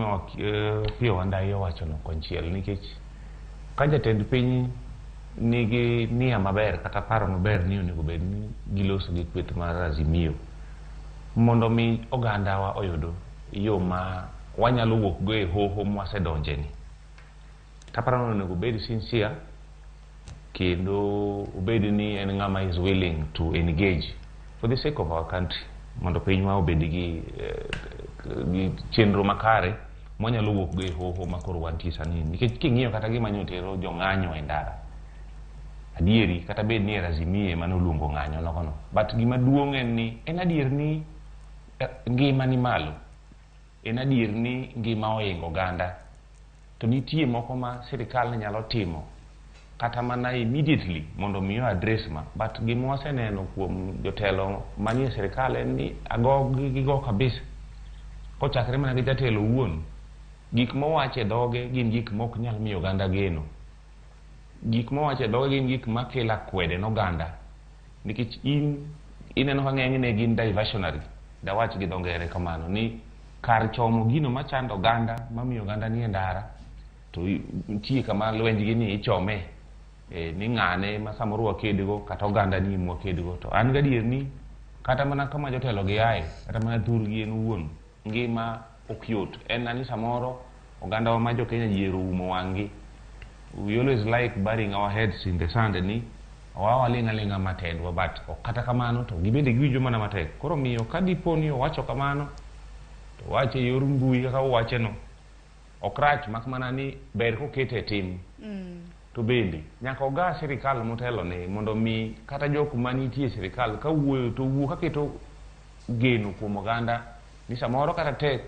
gima Opiyo Wandayi owachono konchiel, nikech ka jatend piny nigi nia maber kata paro maber ni onego bed ni giloso gi kweth mar Azimio mondo mi ogandawa oyud yo ma wanyalo wuok go e hoho mwasedonjeni, taparo ni onego obed sincere kendo obed ni en ng'ama is willing to engage for the sake of our country, mondo pinywa obed gi chenro makare mwanyalo wuok go e hoho ma koro wantie sani. Nikech king'iyo kata gima nyotero jong'anyo e ndara, adieri kata bed ni Azimio ema noluongo ng'anyo nogono, but gima duong' en ni en adier ni ngima ni malo, en adier ni ngima ohingo oganda, to nitie moko ma sirikal ne nyalo timo kata mana immediately mondo mi address ma. But gima waseneno kuom jotelo manie sirikal en ni ago gigo kabisa, kochakre mana gi jatelo owuon. Gik mowacho e dhoge gin gik mok nyal miyo oganda geno. Gik mowacho e dhoge gin gik makelo akwede ne oganda, nikech in ineno ka ng'enyne gin diversionary, dawach gi dho ngere kamano, ni kar chomo gino machando oganda mamiyo oganda nie ndara, to nitie kama lwenjgi ni ichome ni ng'ane ma samoro wakedgo kata oganda ni mwakedgo. To an gadier ni kata mana kama jotelo gi ae, kata mana thurgi en owuon, ngima ok yot. En na ni samoro ogandawa ma jo Kenya yiero umo wang'gi. We always like burying our heads in the sand ni wawaling' aling'a matendwa, but ok kata kamano to gibende giwinjo mana matek. Koro miyo ka dipo ni owacho kamano to owacho e yor mbui kaka owache no, ok rach, mak mana ni ber kokete e tim. To bende nyaka oga sirikal motelo ne mondo mi kata jok manitie e sirikal kawuoyo to wuo kaketo geno kuom oganda ni samoro kata tek.